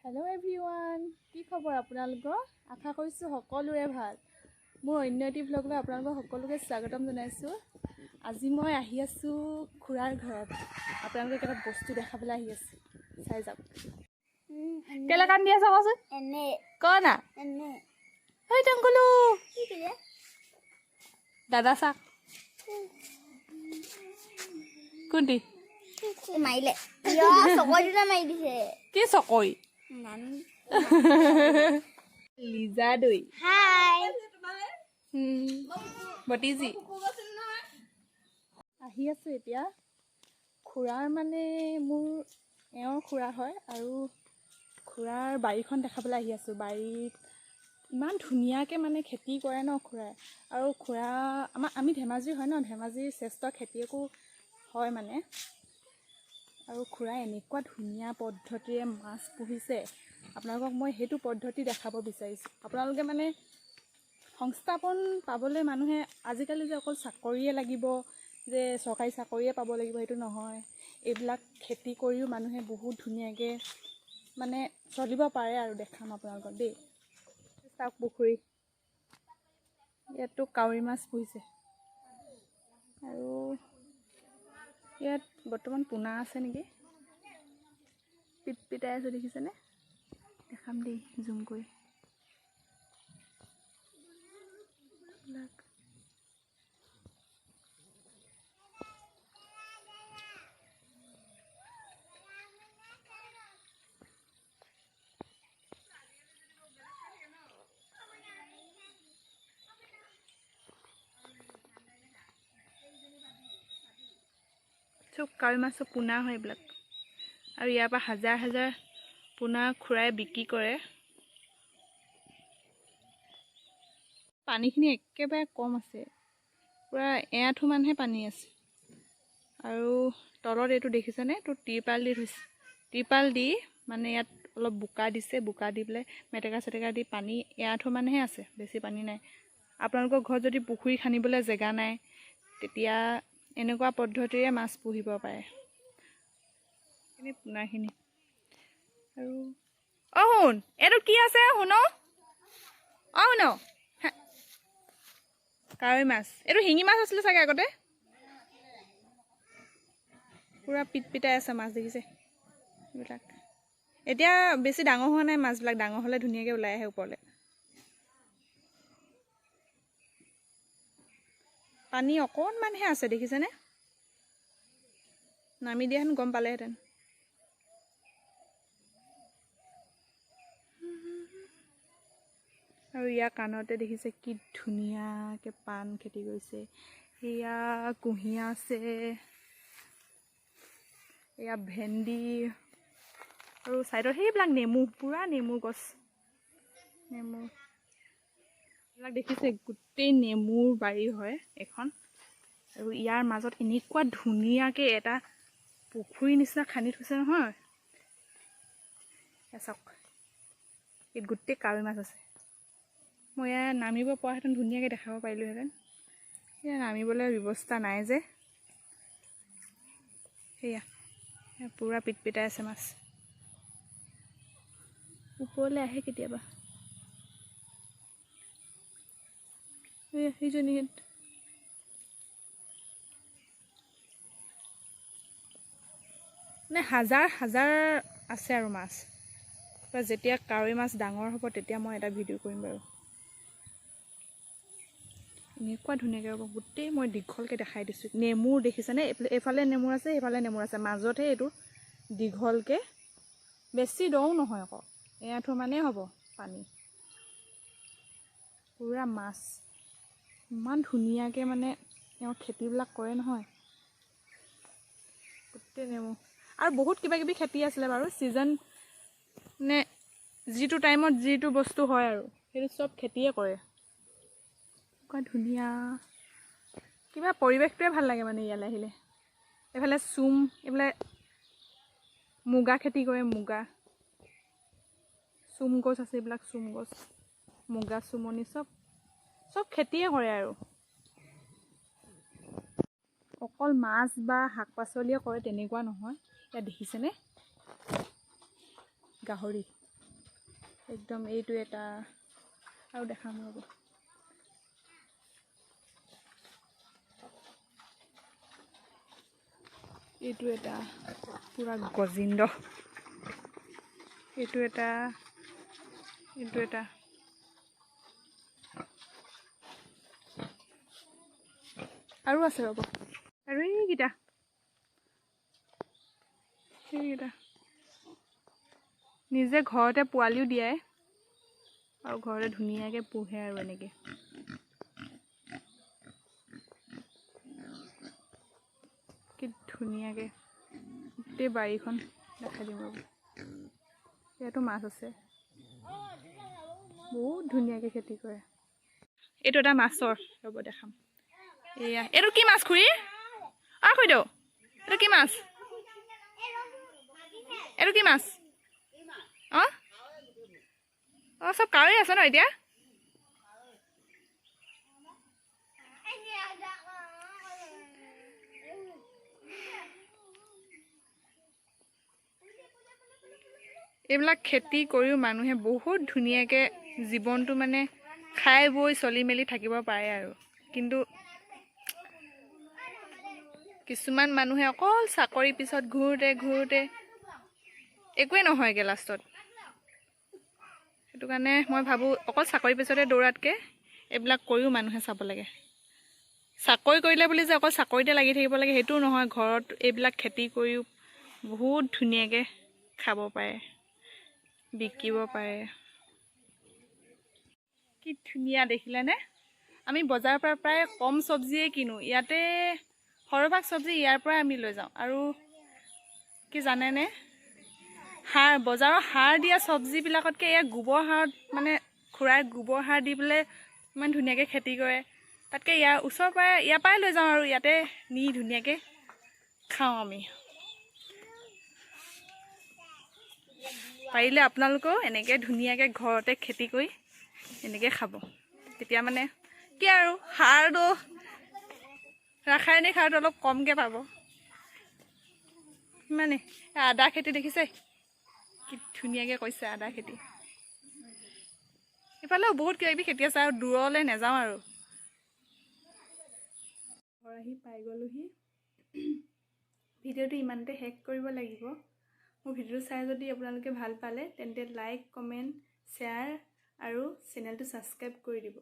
Hello' everyone, কি খবৰ আপোনালোকৰ? আশা কৰিছোঁ সকলোৰে ভাল। মোৰ অন্য এটি ভ্লগলৈ আপোনালোকক সকলোকে স্বাগতম জনাইছোঁ। আজি মই আহি আছোঁ খুৰাৰ ঘৰত, আপোনালোকক এটা বস্তু দেখাবলৈ আহি আছোঁ, চাই যাওক। কেলৈ কান্দি আছ কচোন? ক না। ঐ টংকুলু দাদা চাক কোনটি মাৰিলে চকৰি দুটা মাৰি দিছে। কি চকৰি? লিজা দৈ। হাই ভতিজী আহি আছোঁ এতিয়া খুৰাৰ, মানে মোৰ এওঁৰ খুৰা হয়, আৰু খুৰাৰ বাৰীখন দেখাবলৈ আহি আছোঁ। বাৰীত ইমান ধুনীয়াকৈ মানে খেতি কৰে ন খুৰাই। আৰু খুৰা আমাৰ, আমি ধেমাজিৰ হয় ন, ধেমাজিৰ শ্ৰেষ্ঠ খেতিয়কো হয় মানে। আৰু খুৰাই এনেকুৱা ধুনীয়া পদ্ধতিৰে মাছ পুহিছে, আপোনালোকক মই সেইটো পদ্ধতি দেখাব বিচাৰিছোঁ। আপোনালোকে মানে সংস্থাপন পাবলৈ মানুহে আজিকালি যে অকল চাকৰিয়ে লাগিব, যে চৰকাৰী চাকৰিয়ে পাব লাগিব, সেইটো নহয়। এইবিলাক খেতি কৰিও মানুহে বহুত ধুনীয়াকৈ মানে চলিব পাৰে। আৰু দেখাম আপোনালোকক দেই। চাওক পুখুৰী, ইয়াততো কাউৰী মাছ পুহিছে। আৰু ইয়াত বৰ্তমান পোনা আছে নেকি, পিট পিটাই আছে, দেখিছেনে? দেখাম দেই জুম কৰি। চব কাৱৈ মাছৰ পোনা হয় এইবিলাক। আৰু ইয়াৰ পৰা হাজাৰ হাজাৰ পোনা খুৰাই বিক্ৰী কৰে। পানীখিনি একেবাৰে কম আছে, পূৰা এআঁঠুমানহে পানী আছে। আৰু তলত এইটো দেখিছেনে, এইটো তিৰপাল দি থৈছে। তিৰপাল দি মানে ইয়াত অলপ বোকা দিছে, বোকা দি পেলাই মেটেকা চেটেকা দি পানী এআঁঠুমানহে আছে, বেছি পানী নাই। আপোনালোকৰ ঘৰত যদি পুখুৰী খান্দিবলৈ জেগা নাই, তেতিয়া এনেকুৱা পদ্ধতিৰে মাছ পুহিব পাৰে। এইখিনি পোনাখিনি। আৰু অ শুন, এইটো কি আছে শুন? অ শুন, কাৱৈ মাছ। এইটো শিঙি মাছ আছিলে চাগে আগতে। পূৰা পিট পিটাই আছে মাছ, দেখিছে এইবিলাক। এতিয়া বেছি ডাঙৰ হোৱা নাই মাছবিলাক, ডাঙৰ হ'লে ধুনীয়াকৈ ওলাই আহে ওপৰলৈ। পানী অকণমানহে আছে, দেখিছেনে? নামি দিয়াহেঁতেন গম পালেহেঁতেন। আৰু ইয়াৰ কাণতে দেখিছে কি ধুনীয়াকৈ পাণ খেতি কৰিছে। সেয়া কুঁহিয়াৰ আছে, এয়া ভেন্দি, আৰু ছাইডত সেইবিলাক নেমু, পূৰা নেমু গছ। নেমু এইবিলাক দেখিছে, গোটেই নেমুৰ বাৰী হয় এখন। আৰু ইয়াৰ মাজত এনেকুৱা ধুনীয়াকৈ এটা পুখুৰী নিচিনা খান্দি থৈছে নহয়। চাওক, ইয়াত গোটেই কাৱৈ মাছ আছে। মই ইয়াত নামিব পৰাহেঁতেন ধুনীয়াকৈ দেখাব পাৰিলোহেঁতেন। সেয়া নামিবলৈ ব্যৱস্থা নাই যে। সেয়া পূৰা পিট পিটাই আছে মাছ, ওপৰলৈ আহে কেতিয়াবা। সেইজনী মানে হাজাৰ হাজাৰ আছে আৰু মাছ। যেতিয়া কাৱৈ মাছ ডাঙৰ হ'ব তেতিয়া মই এটা ভিডিঅ' কৰিম বাৰু। এনেকুৱা ধুনীয়াকৈ হ'ব, গোটেই মই দীঘলকৈ দেখাই দিছোঁ। নেমুৰ দেখিছেনে? এইফালে নেমুৰ আছে, সেইফালে নেমুৰ আছে, মাজতহে এইটো দীঘলকৈ, বেছি দও নহয় আকৌ, এআঁঠু মানেই হ'ব পানী। পূৰা মাছ ইমান ধুনীয়াকৈ মানে এওঁ খেতিবিলাক কৰে নহয়, গোটেই নেমু। আৰু বহুত কিবা কিবি খেতি আছিলে বাৰু, ছিজন মানে যিটো টাইমত যিটো বস্তু হয় আৰু সেইটো চব খেতিয়ে কৰে। এনেকুৱা ধুনীয়া কিবা পৰিৱেশটোৱে ভাল লাগে মানে ইয়ালৈ আহিলে। এইফালে চুম, এইফালে মুগা খেতি কৰে, মুগা চুম গছ আছে, এইবিলাক চুম গছ, মুগা চুমনি চব চব খেতিয়ে কৰে। আৰু অকল মাছ বা শাক পাচলিয়ে কৰে তেনেকুৱা নহয়। ইয়াত দেখিছেনে গাহৰি, একদম এইটো এটা আৰু দেখাম ৰ'ব। এইটো এটা পূৰা গজিন্দ, এইটো এটা, এইটো এটা। আৰু আছে ৰ'ব, আৰু এইকেইটা, সেইকেইটা নিজে ঘৰতে পোৱালিও দিয়াই আৰু ঘৰতে ধুনীয়াকৈ পোহে আৰু এনেকৈ। কি ধুনীয়াকৈ গোটেই বাৰীখন দেখাই দিম ৰ'ব। ইয়াতো মাছ আছে, বহুত ধুনীয়াকৈ খেতি কৰে। এইটো এটা মাছৰ, ৰ'ব দেখাম। এয়া এইটো কি মাছ খুৰী? অ খুৰীদেউ, এইটো কি মাছ? এইটো কি মাছ? অঁ অঁ, চব কাৱৈ আছে ন এতিয়া? এইবিলাক খেতি কৰিও মানুহে বহুত ধুনীয়াকৈ জীৱনটো মানে খাই বৈ চলি মেলি থাকিব পাৰে আৰু। কিন্তু কিছুমান মানুহে অকল চাকৰিৰ পিছত ঘূৰোতে ঘূৰোতে একোৱেই নহয়গৈ লাষ্টত। সেইটো কাৰণে মই ভাবোঁ অকল চাকৰিৰ পিছতে দৌৰাতকৈ এইবিলাক কৰিও মানুহে চাব লাগে। চাকৰি কৰিলে বুলি যে অকল চাকৰিতে লাগি থাকিব লাগে সেইটোও নহয়, ঘৰত এইবিলাক খেতি কৰিও বহুত ধুনীয়াকৈ খাব পাৰে, বিকিব পাৰে। কি ধুনীয়া দেখিলেনে? আমি বজাৰৰ পৰা প্ৰায় কম চব্জিয়ে কিনো, ইয়াতে সৰহভাগ চব্জি ইয়াৰ পৰাই আমি লৈ যাওঁ। আৰু কি জানেনে, সাৰ, বজাৰৰ সাৰ দিয়া চব্জিবিলাকতকৈ ইয়াৰ গোবৰ সাৰত মানে খুৰাই গোবৰ সাৰ দি পেলাই ইমান ধুনীয়াকৈ খেতি কৰে, তাতকৈ ইয়াৰ ওচৰৰ পৰাই ইয়াৰ পৰাই লৈ যাওঁ আৰু ইয়াতে নি ধুনীয়াকৈ খাওঁ আমি। পাৰিলে আপোনালোকেও এনেকৈ ধুনীয়াকৈ ঘৰতে খেতি কৰি এনেকৈ খাব, তেতিয়া মানে কি আৰু সাৰটো, ৰাসায়নিক সাৰটো অলপ কমকৈ পাব। ইমানেই। আদা খেতি দেখিছে কি ধুনীয়াকৈ কৰিছে আদা খেতি। ইফালেও বহুত কিবা কিবি খেতি আছে আৰু দূৰলৈ নাযাওঁ আৰু। ঘৰ আহি পাই গ'লোহি। ভিডিঅ'টো ইমানতে শেষ কৰিব লাগিব। মোৰ ভিডিঅ'টো চাই যদি আপোনালোকে ভাল পালে তেন্তে লাইক, কমেণ্ট, শ্বেয়াৰ আৰু চেনেলটো ছাবস্ক্ৰাইব কৰি দিব।